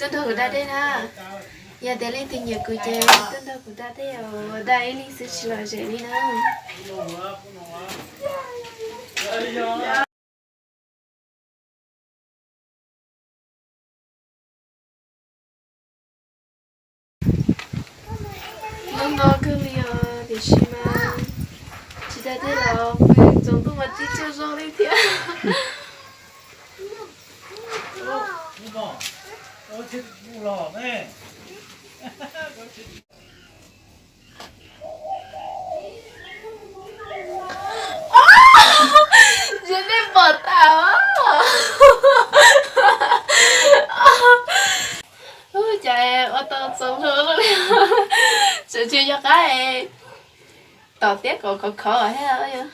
Nrog kuv da dej na. Yog tias leej twg nyiam kuv ces tuaj nrog kuv da dej os, da ib leeg xwb tsis lom zem li na. Noj no kawg li os, tiam sis mas tsis da dej los pw tsaus ntuj mas tib tsaug zog li thiab. Ces nej pom tas. Ua cas ua tau txaus luag li. Tseem tsis yog qab, tom tiab kom khov khov thiab.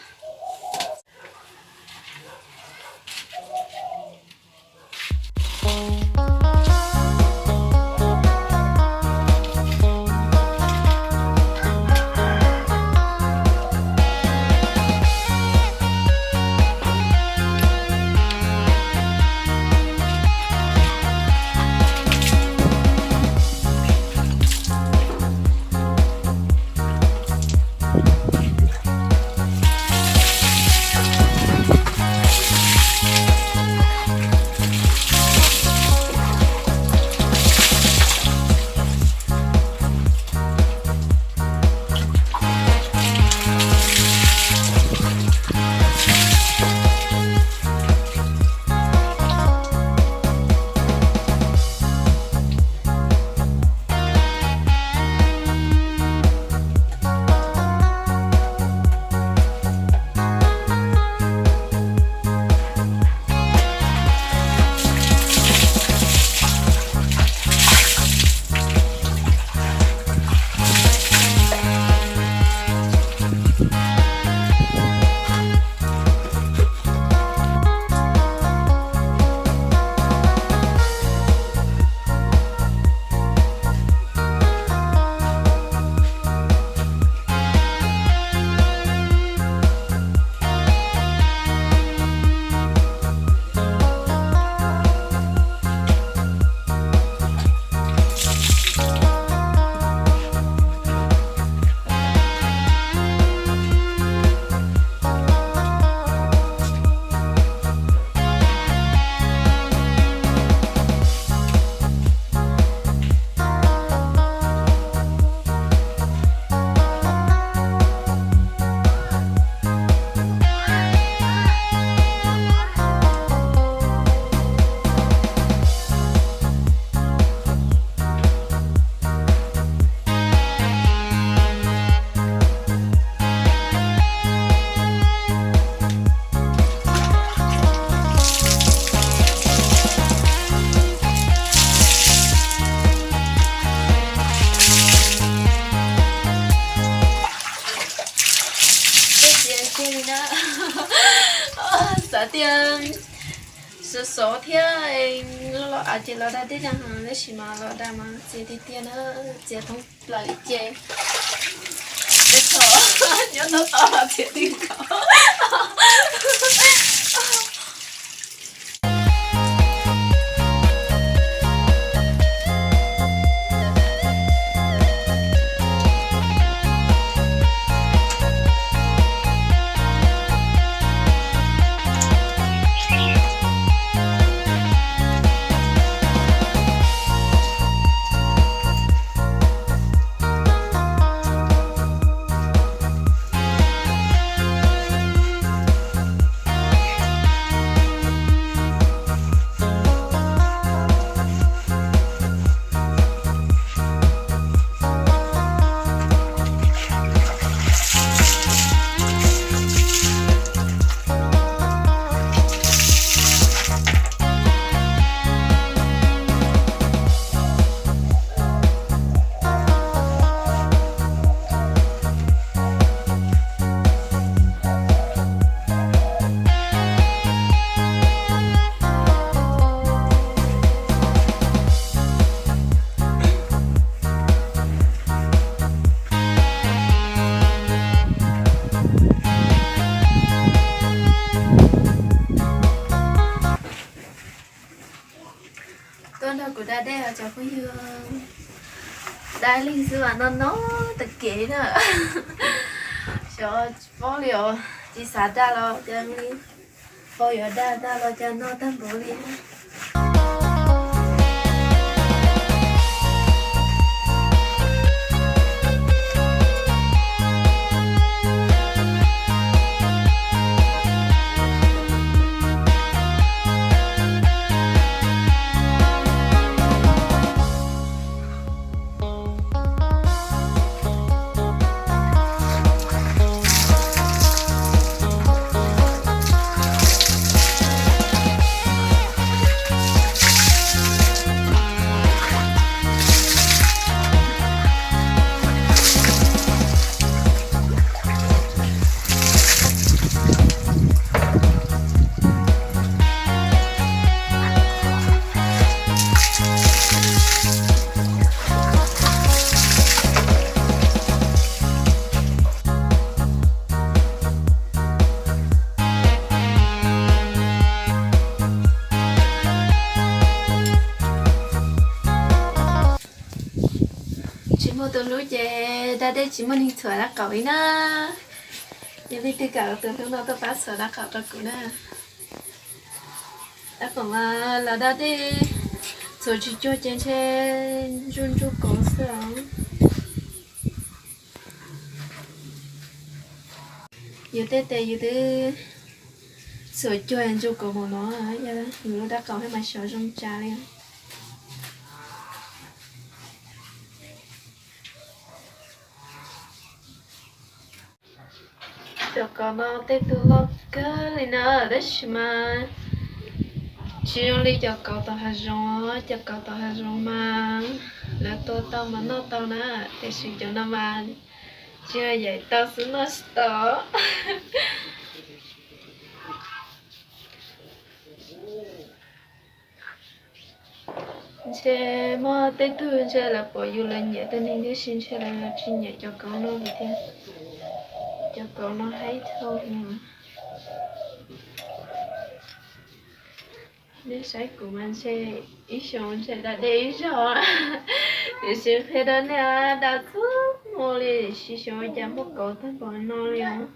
Xav tias sov sov thiab, los av ces los da dej da heev, tab sis mas los da mas txias tiag tiag na, txias thoob plaws ces, nyob tau tod los txias ti nkaus. Tuaj nrog kuv da dej os cov phooj ywg. Da ib leeg xwb mas no no tag kev na. Xyov paub li os, tsis xav da los cas li, ho yuav da da los cas no tag npaum li. Tsis muaj tus hlub ces da dej tsis muaj neeg txhuam dab qaum li na. Yog leej twg kam tus hlub no tuaj pab txhuam dab qaum rau kuv na. Dab qaum mas los da dej txhuam tsis cuag ces ntshe ntsuj ntsuj kauv xwb os. Yus tej tes yus twb txhuam cuag ntsuj kauv mus no, yus lub dab qaum thiaj mas xyov zoo tsa li. Cov kauv no tej tug loj kawg li na, tab sis mas tsis zoo li cov kauv tom hav zoov. Cov kauv tom hav zoov mas lawv tua tau mas noj tau na, tiam sis cov no mas tsis yog yaim tau xwb, noj tsis tau. Ntshe muaj tej tug ntshe lawv pom yus lawv nyiam tus neeg tiam sis ntshe lawv tsis nyiam cov kauv no li thiab. Cov kauv no haib dhau heev. Nej saib kuv mas ntshe ib xyoos ntshe da dej ib zaug, tiam sis qhia rau nej da txhua hmo li, tab sis xyov ua cas muaj kauv tag npaum no li os.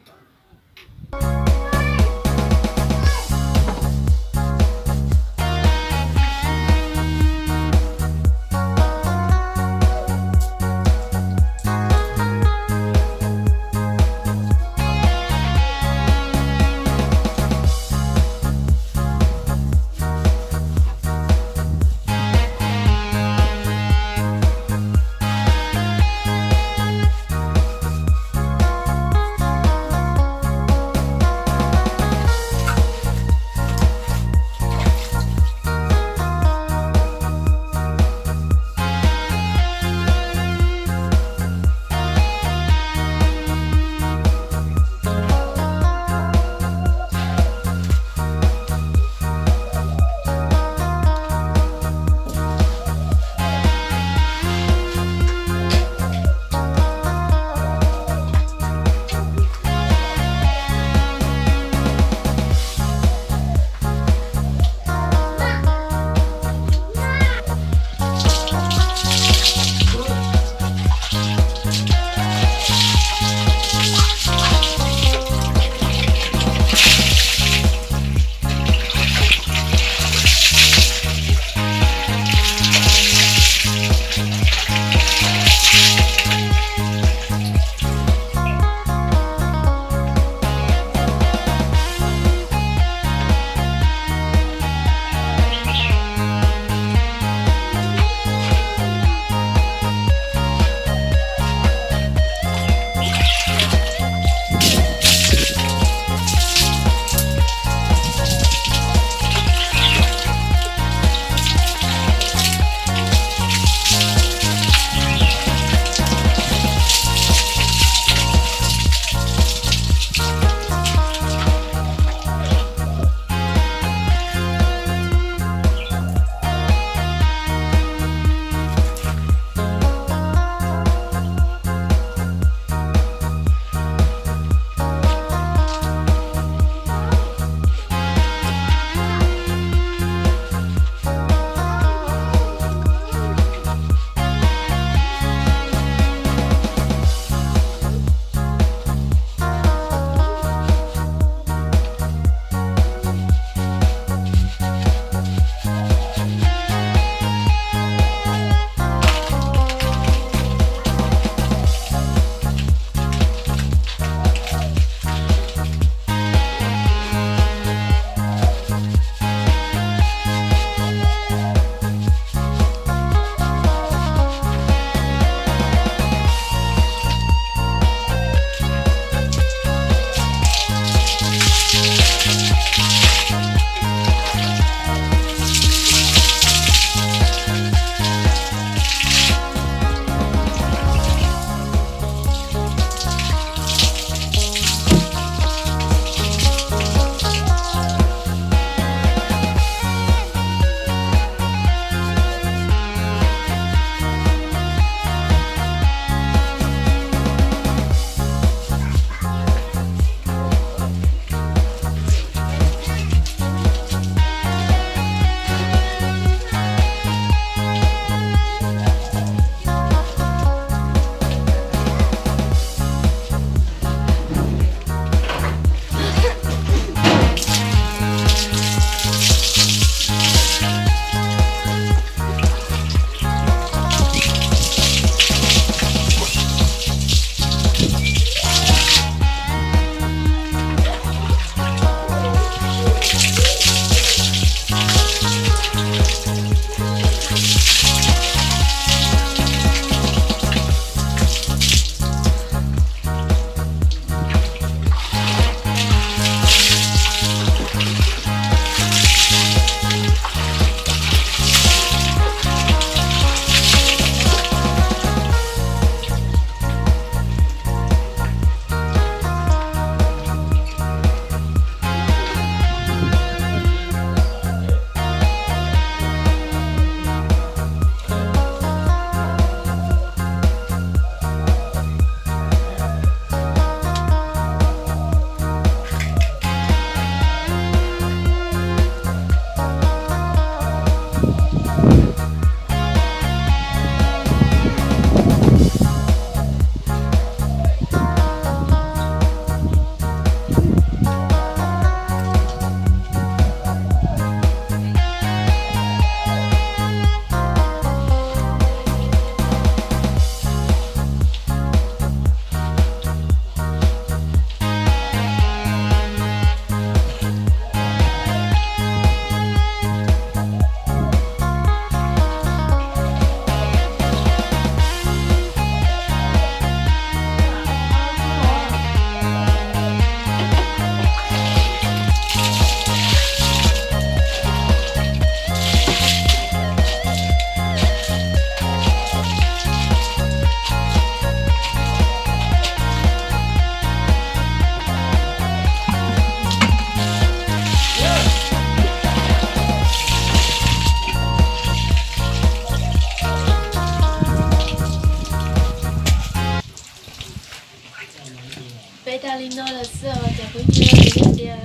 Tag li no lawm xwb os cov phooj ywg, yog tias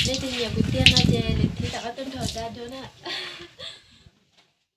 nej tsis nyiam kuv tiag no ces lwm thib rov qab tuaj nrog dab dua na.